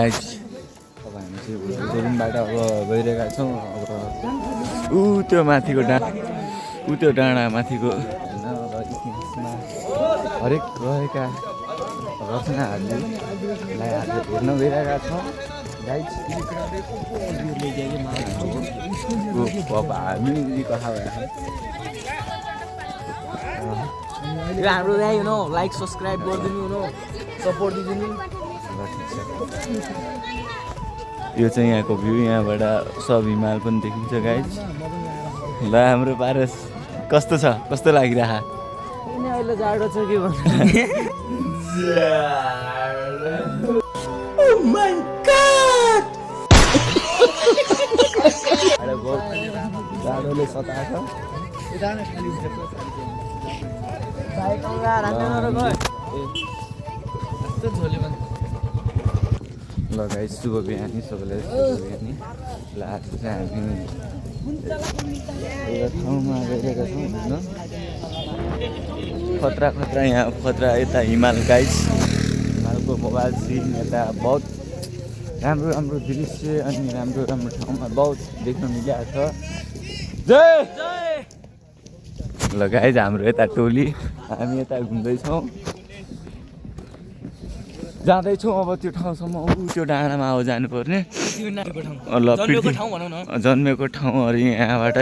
अब हामी चाहिँ जोरुङबाट अब गइरहेका छौँ। अब त्यो माथिको त्यो डाँडा माथिको होइन अब इतिहासमा हरेक रहेका रचनाहरूलाई आज हेर्न गइरहेका छौँ। गाइज हामी कहाँ हाम्रो लाइक सब्सक्राइब गरिदिनु सपोर्ट दिदिनु। यो चाहिँ यहाँको भ्यू, यहाँबाट सब हिमाल पनि देखिन्छ गाइज। ल हाम्रो पारस कस्तो छ, कस्तो लागिरह? अहिले जाडो छ के भन्नु। जाडोले सताएको ल गाइस, शुभ बिहानी सबैलाई, शुभ बिहानी। ल आज चाहिँ हामी एउटा ठाउँमा गइरहेका छौँ होइन। खतरा यहाँ खतरा यता हिमाल गाइस, हिमालको मोबाइल सिन यता बहुत राम्रो दृश्य अनि राम्रो ठाउँमा बहुत देख्न मिलिरहेको छ। जय ल गाइस, हाम्रो यता टोली हामी यता घुम्दैछौँ, जाँदैछौँ। अब त्यो ठाउँसम्म त्यो डाँडामा अब जानुपर्ने। जन्मेको ठाउँहरू यहाँबाट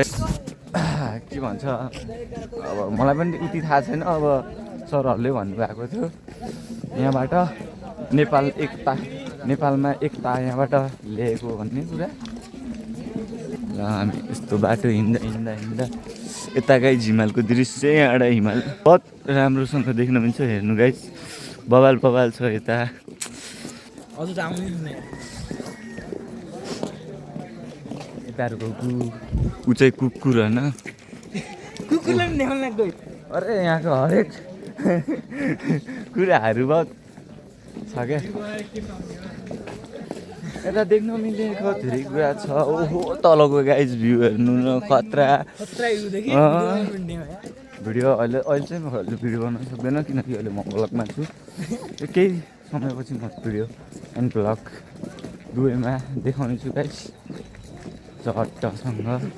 के भन्छ अब मलाई पनि उति थाहा छैन। अब सरहरूले भन्नुभएको थियो यहाँबाट नेपालमा एकता यहाँबाट ल्याएको भन्ने कुरा। र हामी यस्तो बाटो हिँड्दा यता गाइस हिमालको दृश्य, यहाँबाट हिमाल बहुत राम्रोसँग देख्न मिल्छ। हेर्नु गाइस, बवाल छ यता। यताहरूको ऊ चाहिँ कुकुर होइन, कुकुरलाई पनि देखाउन लाग्दो। अरे यहाँको हरेक कुराहरू बहुत छ क्या। यता देख्न मिलेको धेरै कुरा छ। ओहो तलको गाइस भ्यू हेर्नु न, खतरा भिडियो। अहिले चाहिँ म भिडियो बनाउन सक्दैन किनकि अहिले म भ्लगमा छु। केही समयपछि म भिडियो एन्ड भ्लग दुवैमा देखाउने छु गाइस चट्टसँग।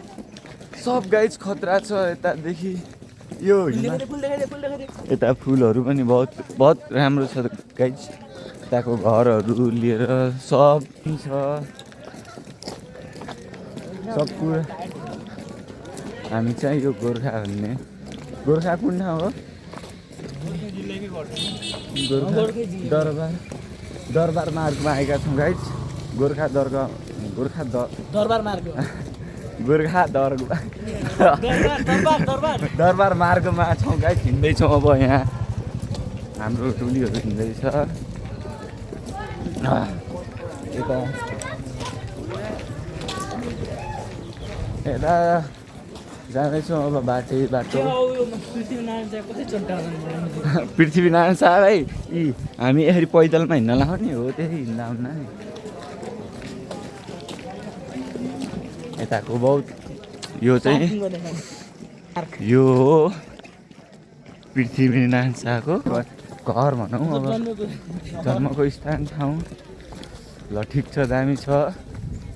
सब गाइस खतरा छ यतादेखि। यो यता फुलहरू पनि बहुत राम्रो छ गाइस। यताको घरहरू लिएर सब छ, सब कुरा। हामी चाहिँ यो गोर्खा कुन ठाउँ हो? दरबार मार्गमा आएका छौँ गाइस। दरबार मार्गमा छौँ गाइस, हिँड्दैछौँ। अब यहाँ हाम्रो टोलीहरू हिँड्दैछ। यता जाँदैछौँ अब बाटो। पृथ्वीनारायण शाह भाइ हामी यसरी पैदलमा हिँड्न लगाउने हो, त्यही हिँड्दा हुन्न नि। यताको बहुत यो चाहिँ यो हो पृथ्वीनारायण शाहको घर भनौँ, अब जन्मको स्थान ठाउँ। ल ठिक छ, दामी छ।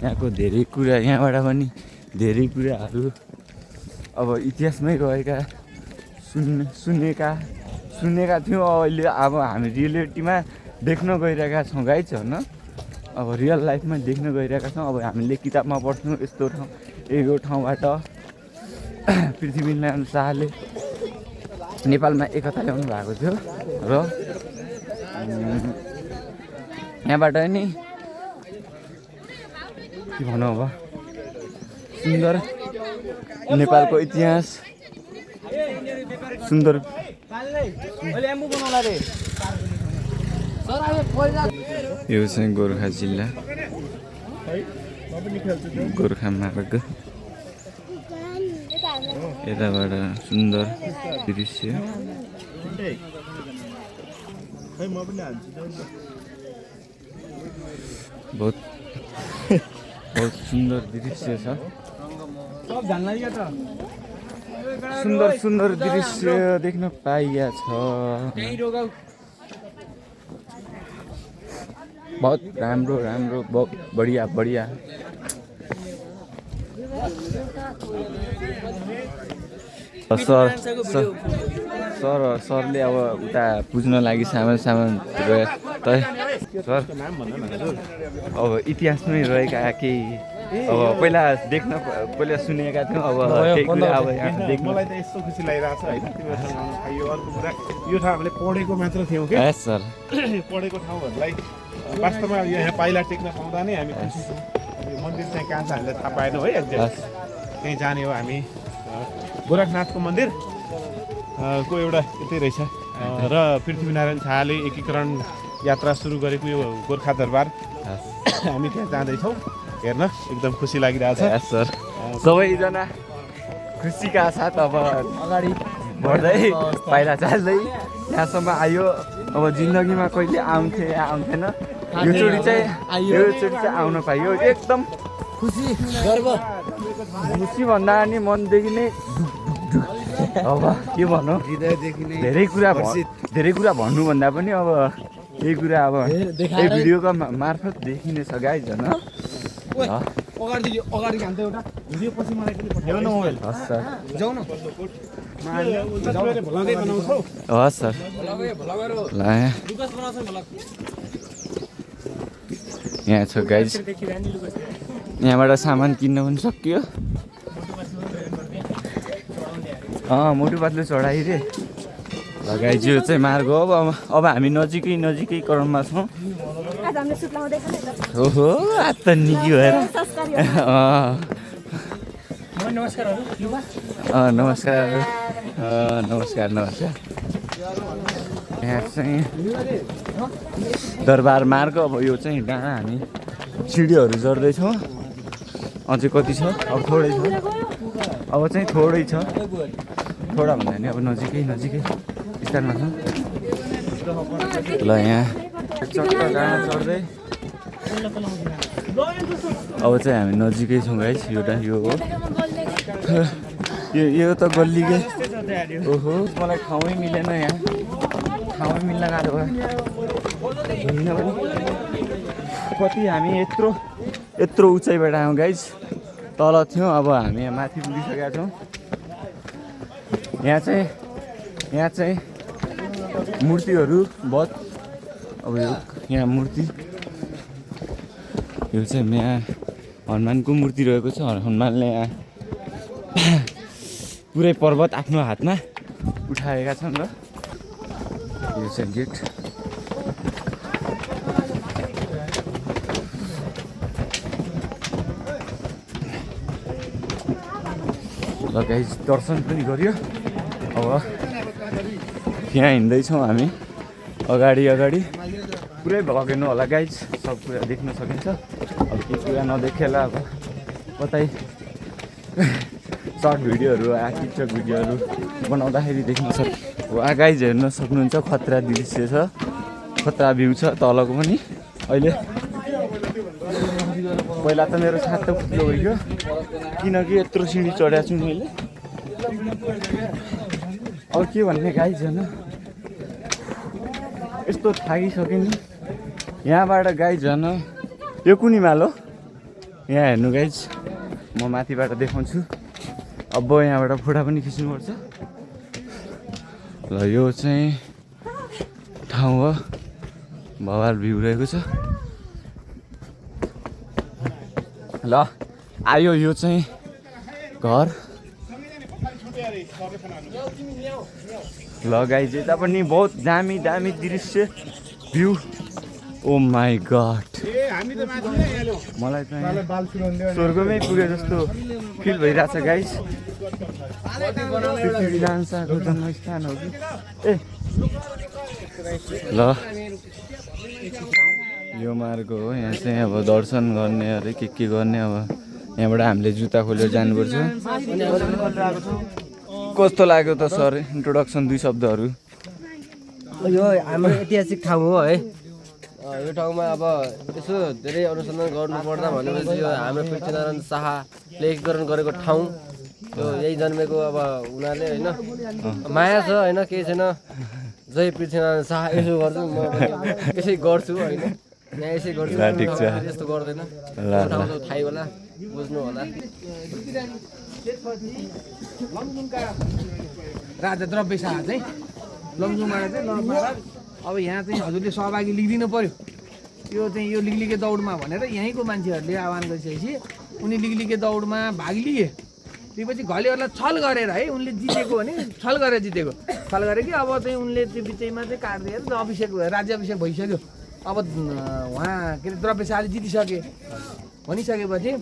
यहाँको धेरै कुरा, यहाँबाट पनि धेरै कुराहरू अब इतिहासमै रहेका सुनेका थियौँ। अहिले अब हामी रियालिटीमा देख्न गइरहेका छौँ गाइस होइन। अब रियल लाइफमा देख्न गइरहेका छौँ। अब हामीले किताबमा पढ्छौँ यस्तो ठाउँ, यो ठाउँबाट पृथ्वीनारायण शाहले नेपालमा एकता ल्याउनु भएको थियो। र यहाँबाट नि के भनौँ अब, सुन्दर नेपालको इतिहास, सुन्दर। यो चाहिँ गोर्खा जिल्ला, गोर्खा मार्ग। यताबाट सुन्दर दृश्य। बहुत सुन्दर दृश्य छ। सुन्दर दृश्य देख्न पाइया छ। बहुत राम्रो राम्रो बढिया बढिया सरले अब उता बुझ्न लागि सामान सर अब इतिहासमै रहेका केही अब पहिला सुनेका थियौँ अब त्यही कुरा अब यहाँ देख्नु मलाई त यस्तो खुसी लागिरहेको छ होइन तिमीहरूसँग आउनु पाइयो। अर्को कुरा यो ठाउँ हामीले पढेको मात्र थियौँ कि यस सर पढेको ठाउँहरूलाई वास्तवमा यहाँ पाइला टेक्न पाउँदा नै हामी खुसी छौँ। यो मन्दिर चाहिँ कहाँ छ हामीलाई थाहा पाएनौँ है एक्ज्याक्ट त्यहीँ जाने हो हामी। गोरखनाथको मन्दिर को एउटा यतै रहेछ र पृथ्वीनारायण शाहले एकीकरण यात्रा सुरु गरेको यो गोर्खा दरबार हामी त्यहाँ जाँदैछौँ हेर्न एकदम खुसी लागिरहेछ। यस सर सबैजना खुसीका साथ अब अगाडि बढ्दै पाइला चाल्दै यहाँसम्म आयो। अब जिन्दगीमा कहिले आउँथेन योचोटि चाहिँ आउन पाइयो एकदम खुसी गर्व खुसी भन्दा नि मनदेखि नै अब के भनौँ धेरै कुरा भन्नुभन्दा पनि अब यही कुरा अब यही भिडियोको मार्फत देखिनेछ गाइज होइन। अगाडि खान्छ एउटा भिडियो पछि मलाई पनि पठाउनु न मोबाइल। हस् सर जाऊ न हस् सर ल यहाँ छ गाइज यहाँबाट सामान किन्न पनि सकियो। मोटु पातलो चढाइ रे लगाइ यो चाहिँ मार्ग हो। अब हामी नजिकै क्रममा छौँ। ओहो आज त निकी भएर नमस्कार यहाँ चाहिँ दरबार मार्ग। अब यो चाहिँ डाँडा हामी सिँढीहरू चढ्दैछौँ। अझै कति छ अब थोरै छ अब चाहिँ थोरै छ थोडा भन्दा नि अब नजिकै स्थानमा छ। ल यहाँ डाँडा चढ्दै अब चाहिँ हामी नजिकै छौँ गाइस। यो हो यो त गल्लीकै ओहो मलाई ठाउँै मिलेन यहाँ ठाउँै मिल्न गाह्रो भयो होइन पनि कति हामी यत्रो उचाइबाट आयौँ गाइस। तल थियौँ अब हामी माथि पुगिसकेका छौँ। यहाँ चाहिँ मूर्तिहरू बहुत अब यहाँ मूर्ति यो चाहिँ यहाँ हनुमानको मूर्ति रहेको छ। हनुमानले यहाँ पुरै पर्वत आफ्नो हातमा उठाएका छन् र यो चाहिँ गेट। ल गाइस दर्शन पनि गरियो। अब यहाँ हिँड्दैछौँ हामी अगाडि पुरै भगेनु होला गाइस। सब कुरा देख्न सकिन्छ। अब के कुरा नदेखेला अब कतै सर्ट भिडियोहरू टिकटक भिडियोहरू बनाउँदाखेरि देख्न गाइज हेर्न सक्नुहुन्छ। खतरा दृश्य छ खतरा भ्यू छ तलको पनि। अहिले पहिला त मेरो छात त फुट्लो भइगयो किनकि यत्रो सिँढी चढेको छु मैले। अब के भन्ने गाइज होइन यस्तो थाकिसक्यो नि यहाँबाट गाइज झन्। यो कुन हिमाल हो यहाँ हेर्नु गाइज म माथिबाट देखाउँछु। अब यहाँबाट फोटो पनि खिच्नुपर्छ। ल यो चाहिँ ठाउँ हो भवाल भ्यू रहेको छ। ल आयो यो चाहिँ घर। ल गाइज यता पनि बहुत दामी दृश्य भ्यू। ओ माई गड मलाई चाहिँ स्वर्गमै पुगे जस्तो फिल भइरहेछ गाइज। पृथ्वीनारायण शाहको जन्मस्थान हो कि ए ल यो मार्ग हो। यहाँ चाहिँ अब दर्शन गर्ने अरे के गर्ने। अब यहाँबाट हामीले जुत्ता खोलेर जानुपर्छ। कस्तो लाग्यो त सर इन्ट्रोडक्सन 2 शब्दहरू? यो हाम्रो ऐतिहासिक ठाउँ हो है। यो ठाउँमा अब यसो धेरै अनुसन्धान गर्नुपर्दा भनेपछि यो हाम्रो पृथ्वीनारायण शाहले एकीकरण गरेको ठाउँ यो यही जन्मेको अब उनीहरूले होइन माया छ होइन केही छैन। जय पृथ्वीनारायण शाह यसो गर्छु म यसै गर्छु होइन। यहाँ यसै गर्छु ल, ठिक छ। यस्तो गर्दैन ल ल ठाउँ त थाहै होला बुझ्नु होला राजा द्रव्य शाह चाहिँ लमजुङबाट चाहिँ ल महाराज अब यहाँ चाहिँ हजुरले सहभागी लिइदिनु पर्यो यो चाहिँ यो लिगलिगे दौडमा भनेर यहीँको मान्छेहरूले आह्वान गरिसकेपछि उनी लिगलिगे दौडमा भाग लिए त्यसपछि घलेहरूलाई छल गरेर है उनले जितेको भने छल गरेर जितेको छल गरे कि अब चाहिँ उनले त्यो बिचैमा चाहिँ काटिदिएर अभिषेक राज्य अभिषेक भइसक्यो अब उहाँ के अरे द्रव्य शाहले जितिसके भनिसकेपछि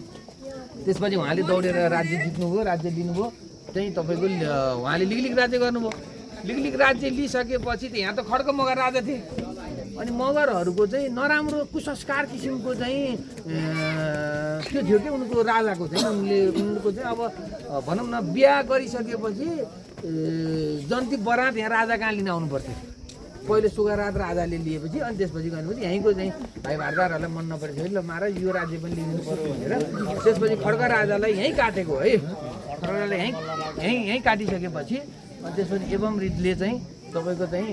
त्यसपछि उहाँले दौडेर राज्य जित्नुभयो राज्य लिनुभयो चाहिँ तपाईँको उहाँले लिगलिग राज्य गर्नुभयो लिगलिग राज्य लिइसकेपछि त यहाँ त खड्क मगर राजा थिए अनि मगरहरूको चाहिँ नराम्रो कुसंस्कार किसिमको चाहिँ त्यो थियो कि उनको राजाको चाहिँ उनको चाहिँ अब भनौँ न बिहा गरिसकेपछि जन्ती बरात यहाँ राजा कहाँ लिन आउनु पर्थ्यो पहिले सुगारात राजाले लिएपछि अनि त्यसपछि गएपछि यहीँको चाहिँ भाइ भारदारहरूलाई मन नपरेपछि ल महाराज यो राज्य पनि लिनु पर्यो भनेर त्यसपछि खड्का राजालाई यहीँ काटेको है खड्का राजाले यहीँ काटिसकेपछि अनि त्यसपछि एवं रितले चाहिँ तपाईँको चाहिँ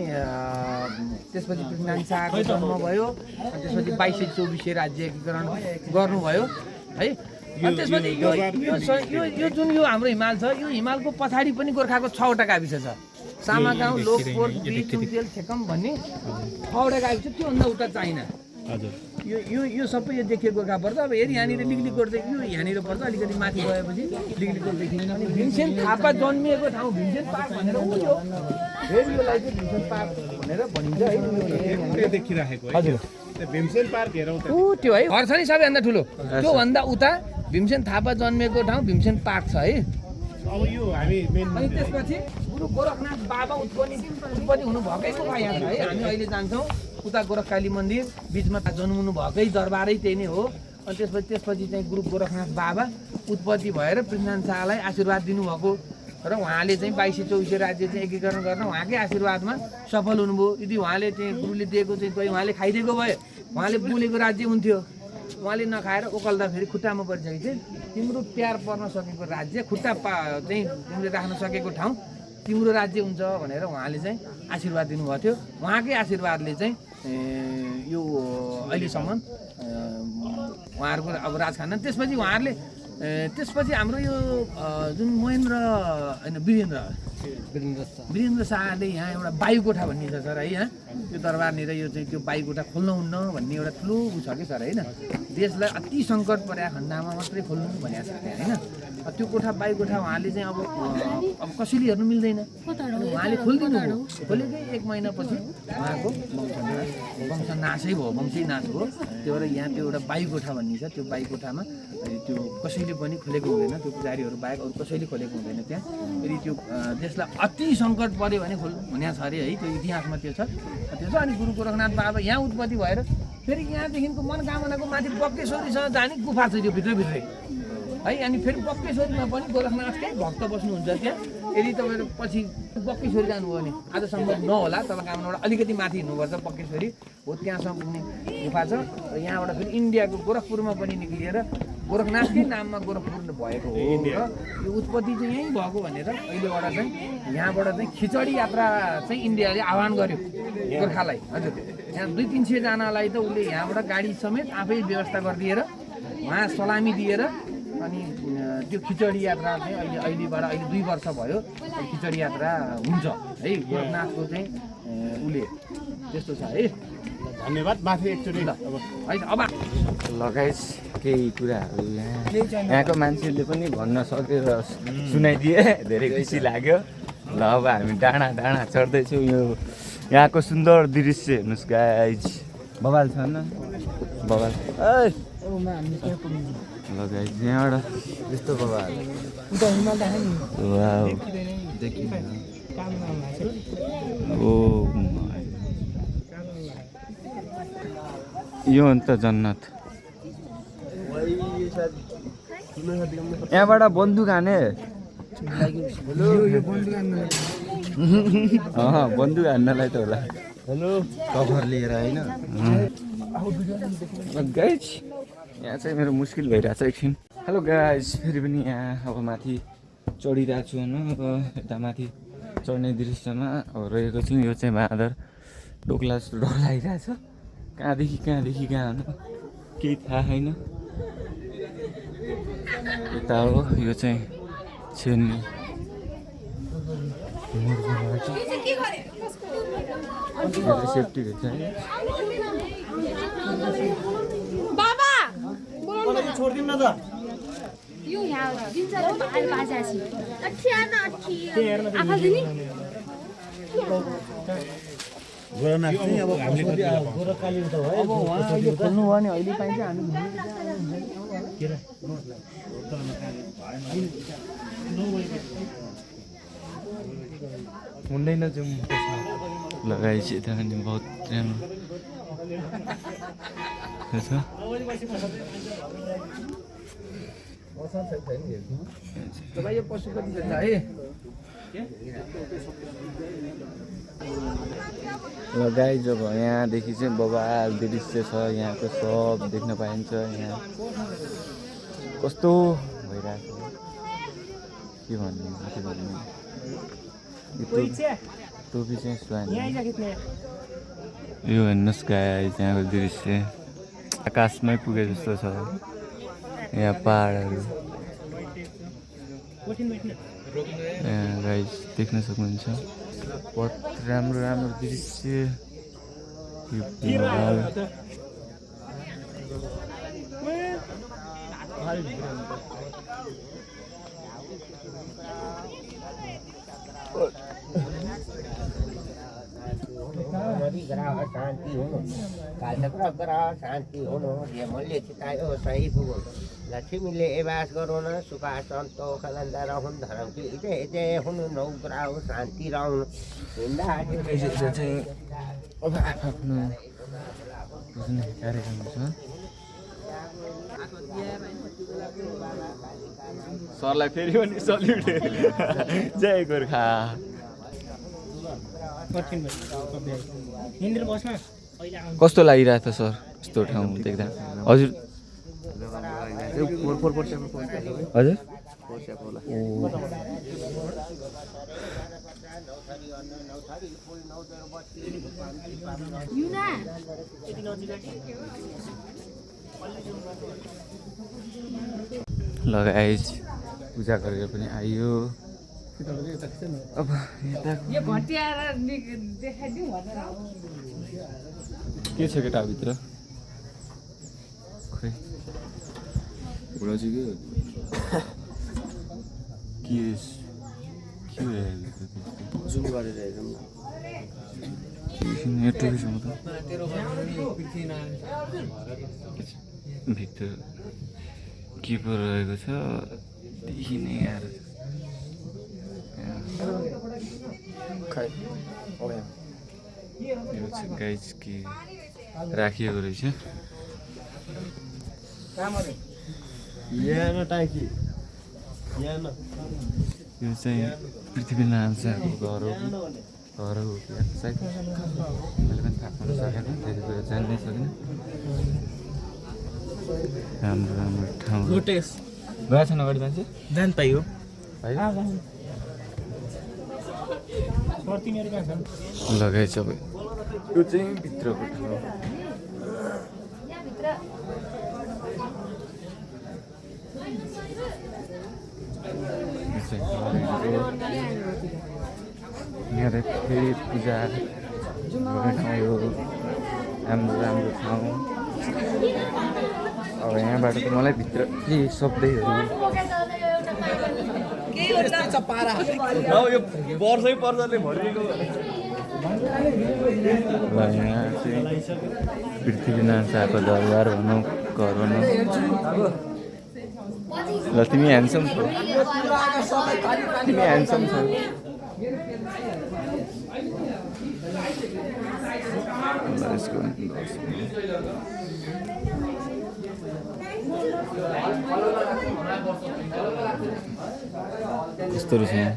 त्यसपछि पृथ्वीनारायण शाहको जन्म भयो अनि त्यसपछि 2224 राज्य एकीकरण गर्नुभयो है अनि त्यसपछि यो जुन यो हाम्रो हिमाल छ यो हिमालको पछाडि पनि गोर्खाको 6वटा गाविस छ सामागाउँ लोकपोर चुम्तेल छेकम भन्ने 6वटा गाविस छ त्योभन्दा उता चाइना यो सबै यो देखिएको गोर्खा पर्छ अब हेरि यहाँनिर लिगलिकोट चाहिँ यो यहाँनिर पर्छ अलिकति माथि गएपछि लिगलिकोट देखिन्छ अनि भीमसेन थापा जन्मिएको ठाउँ भीमसेन पार्क भनेर उयो फेरि योलाई चाहिँ भीमसेन पार्क भनेर भनिन्छ है देखिराखेको हजुर भीमसेन पार्क हेरौँ त त्यो है घर छ नि सबैभन्दा ठुलो त्योभन्दा उता भीमसेन थापा जन्मेको ठाउँ भीमसेन पार्क छ है अब यो हामी अनि त्यसपछि गुरु गोरखनाथ बाबा उत्पत्ति हुनु भएकैको यहाँ छ है हामी अहिले जान्छौँ उता गोरखकाली मन्दिर बिचमा जन्मनु भएकै दरबारै त्यही नै हो अनि त्यसपछि चाहिँ गुरु गोरखनाथ बाबा उत्पत्ति भएर पृथ्वीनारायण शाहलाई आशीर्वाद दिनुभएको र उहाँले चाहिँ 2224 राज्य चाहिँ एकीकरण गर्न उहाँकै आशीर्वादमा सफल हुनुभयो यदि उहाँले चाहिँ गुरुले दिएको चाहिँ दही उहाँले खाइदिएको भए उहाँले बोलेको राज्य हुन्थ्यो उहाँले नखाएर ओकल्दा फेरि खुट्टामा परिसकेको चाहिँ तिम्रो प्यार पर्न सकेको राज्य खुट्टा चाहिँ तिमीले राख्न सकेको ठाउँ तिम्रो राज्य हुन्छ भनेर उहाँले चाहिँ आशीर्वाद दिनुभएको थियो उहाँकै आशीर्वादले चाहिँ यो अहिलेसम्म उहाँहरूको अब राज खान त्यसपछि उहाँहरूले त्यसपछि हाम्रो यो जुन महेन्द्र होइन वीरेन्द्र शाहले यहाँ एउटा वायुकोठा भन्ने छ सर है यहाँ त्यो दरबारनिर यो चाहिँ त्यो वायुकोठा खोल्नुहुन्न भन्ने एउटा ठुलो उ छ कि सर होइन देशलाई अति सङ्कट परेको खण्डमा मात्रै खोल्नु भनेको छ त्यहाँ होइन त्यो कोठा वायुकोठा उहाँले चाहिँ अब कसैले हेर्नु मिल्दैन उहाँले खोलिदिनु भयो खोलेकै 1 महिनापछि उहाँको वंश नाशै भयो वंशै नाश भयो त्यो भएर यहाँ त्यो एउटा वायुकोठा भन्ने छ त्यो वायुकोठामा त्यो कसैले पनि खोलेको हुँदैन त्यो पुजारीहरू बाहेक अरू कसैले खोलेको हुँदैन त्यहाँ यदि त्यो देशलाई अति सङ्कट पऱ्यो भने खोल्नु भनेको छ अरे है त्यो इतिहासमा त्यो छ अनि गुरु गोरखनाथ बाबा यहाँ उत्पत्ति भएर फेरि यहाँदेखिको मनकामनाको माथि बक्केश्वरीसँग जाने गुफा छ त्यो भित्रभित्रै है अनि फेरि बक्केश्वरीमा पनि गोरखनाथकै भक्त बस्नुहुन्छ त्यहाँ यदि तपाईँहरू पछि बक्केश्वरी जानुभयो भने आज सम्भव नहोला तल कामनाबाट अलिकति माथि हिँड्नुपर्छ बक्केश्वरी हो त्यहाँसम्म पुग्ने गुफा छ र यहाँबाट फेरि इन्डियाको गोरखपुरमा पनि निक्लिएर गोरखनाथकै नाममा गोरखपुर भएको हो र यो उत्पत्ति चाहिँ यहीँ भएको भनेर अहिलेबाट चाहिँ यहाँबाट चाहिँ खिचडी यात्रा चाहिँ इन्डियाले आह्वान गर्यो गोर्खालाई हजुर यहाँ 200-300 जनालाई त उसले यहाँबाट गाडी समेत आफै व्यवस्था गरिदिएर उहाँ सलामी दिएर अनि त्यो खिचडी यात्रा चाहिँ अहिले 2 वर्ष भयो खिचडी यात्रा हुन्छ है गोरखनाथको चाहिँ उसले त्यस्तो छ है धन्यवाद माथि एकचोटि ल है अब लगाइस केही कुराहरू यहाँको मान्छेले पनि भन्न सकेर सुनाइदिए धेरै खुसी लाग्यो ल अब हामी डाँडा चढ्दैछौँ यो यहाँको सुन्दर दृश्य हेर्नुहोस् गाइज बवाल छ न बवाल ल गाइज यहाँबाट यस्तो बवाल ओ यो अन्त जन्नत यहाँबाट बन्दुक हाने बन्दुक हान्नलाई त होला हेलो कभर लिएर होइन गाइज यहाँ चाहिँ मेरो मुस्किल भइरहेछ एकछिन हेलो गाइज फेरि पनि यहाँ अब माथि चढिरहेको छु होइन अब यता माथि चढ्ने दृश्यमा अब रहेको छु यो चाहिँ महादर डोक्ला जस्तो डर लागिरहेछ कहाँदेखि कहाँ जानु केही थाहा छैन। यता हो यो चाहिँ छेन्नी सेफ्टी रहेछ है। बाबा छोडिदिउँ न त यो यहाँ दिन्छ बाहिर बाजासी अठिया न आफा दिनी गोरनाथ चाहिँ अब हामीले गोरकाली त भयो। अब उहाँ अहिले खोल्नु भयो भने अहिले पाइन्छ हामी हुँदैन जाउँ लगाइ चाहिँ त्यहाँ नि बहुत राम्रो छ। यो पशुपति छ है। लगाइ जब यहाँदेखि चाहिँ बबाल दृश्य छ, यहाँको सब देख्न पाइन्छ। यहाँ कस्तो भइरहेको के भन्ने टोपी चाहिँ सुहानी। यो हेर्नुहोस् गाइस यहाँको दृश्य आकाशमै पुगे जस्तो छ। यहाँ पहाडहरू यहाँ गाइस देख्न सक्नुहुन्छ। बहुत राम्रो राम्रो दृश्य यो पहाड। शान्ति हुनु कालचक्र ग्रह शान्ति हुनु मैले चितायो सही पुगो लक्ष्मीले एवास गरौँ न सुखा सन्तोष आनन्द रहन् धर्म कि जय हुनु नौ ग्रह शान्ति रहनु हिँड्दा चाहिँ अब आफ्नो बुझ्ने कार्यक्रम छ। सरलाई फेरि पनि सल्युट जय गोर्खा। कस्तो लागिरहेको छ सर यस्तो ठाउँ देख्दा? हजुर हजुर लगाइज पूजा गरेर पनि आइयो। अब यो घटियाएर देखाइदिउँ भनेर के छ केटाभित्र? खै बुढा चाहिँ के जुम गरेर हेरौँ न। भित्र के पो रहेको छ देखिने यार। यो चाहिँ गाइज के राखिएको रहेछ। यो चाहिँ पृथ्वीनारायण शाहको घर हो कि सायद मैले पनि थाहा पाउन सकेन, धेरै कुरा जान्नै सकेन। राम्रो राम्रो ठाउँ गएको छैन अगाडि मान्छे जान पाइयो लगाइ सबै। यो चाहिँ भित्रको ठाउँ यहाँ फेरि पूजा गर्ने ठाउँ यो राम्रो राम्रो ठाउँ। अब यहाँबाट त मलाई भित्र के शब्दैहरू ल यहाँ चाहिँ पृथ्वीनारायण शाहको दरबार भनौँ घर भनौँ। ल तिमी ह्यान्डसम छौ, तिमी ह्यान्डसम छौ। यस्तो रहेछ यहाँ।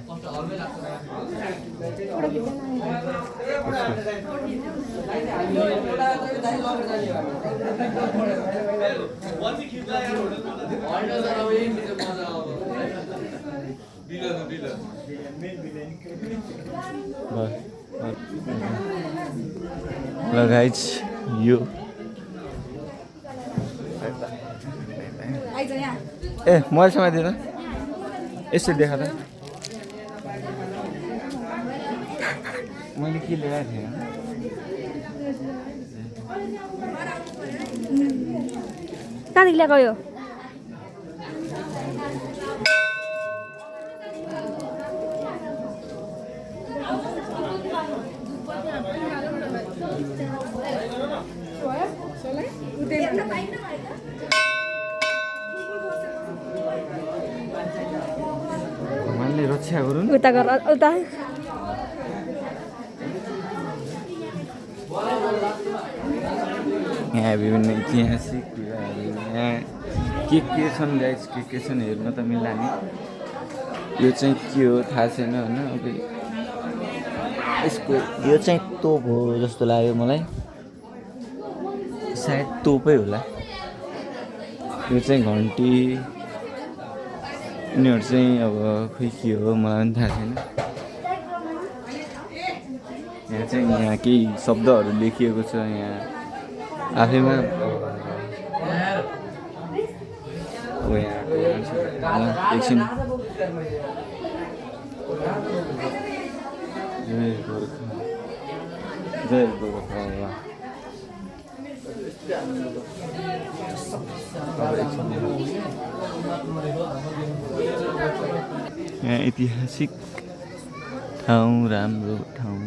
ल गाइज यो ए मैले समाइदिएन यसो देखा त मैले के ल्याएको थिएँ कहाँदेखि ल्याएको यो मैले रक्षा गरौँ उता गर उता यहाँ विभिन्न ऐतिहासिक कुराहरू यहाँ के छन् गाइस के छन् हेर्न त मिल्ला नि यो चाहिँ के हो थाहा छैन होइन अब यसको यो चाहिँ तोप हो जस्तो लाग्यो मलाई सायद तोपै होला यो चाहिँ घन्टी यिनीहरू चाहिँ अब खोइ के हो मलाई पनि थाहा छैन यहाँ चाहिँ यहाँ केही शब्दहरू लेखिएको छ यहाँ आफैमा अब यहाँको एकछिन जय गोर्खा जय गोर्खा यहाँ ऐतिहासिक ठाउँ राम्रो ठाउँ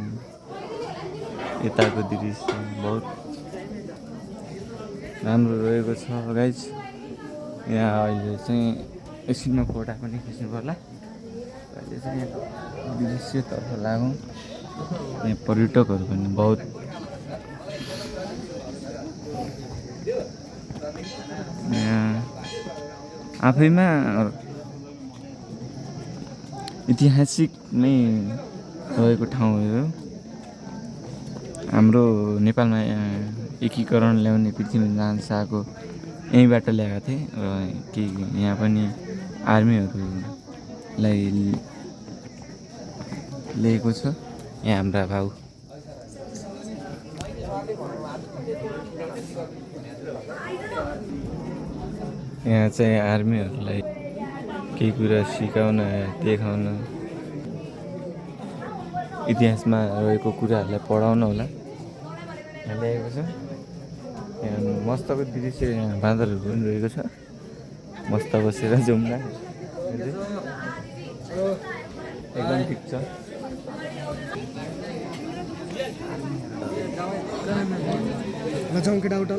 यताको दृश्य बहुत राम्रो रहेको छ गाइज यहाँ अहिले चाहिँ एकछिनमा फोटा पनि खिच्नु पर्ला अहिले चाहिँ दृश्यतर्फ लागौँ यहाँ पर्यटकहरू पनि बहुत यहाँ आफैमा ऐतिहासिक नै रहेको ठाउँ हो हाम्रो नेपालमा एकीकरण ल्याउने पृथ्वीनारायण शाहको यहीँबाट ल्याएको थिएँ र केही यहाँ पनि आर्मीहरूलाई लिएको छ यहाँ हाम्रा भाउ यहाँ चाहिँ आर्मीहरूलाई केही कुरा सिकाउन देखाउन इतिहासमा रहेको कुराहरूलाई पढाउन होला यहाँ ल्याएको छ यहाँ मस्तको दृश्य यहाँ बाँदरहरू पनि रहेको छ मस्त बसेर जाउँला एकदम ठिक छ जाउँ केटाउटा ल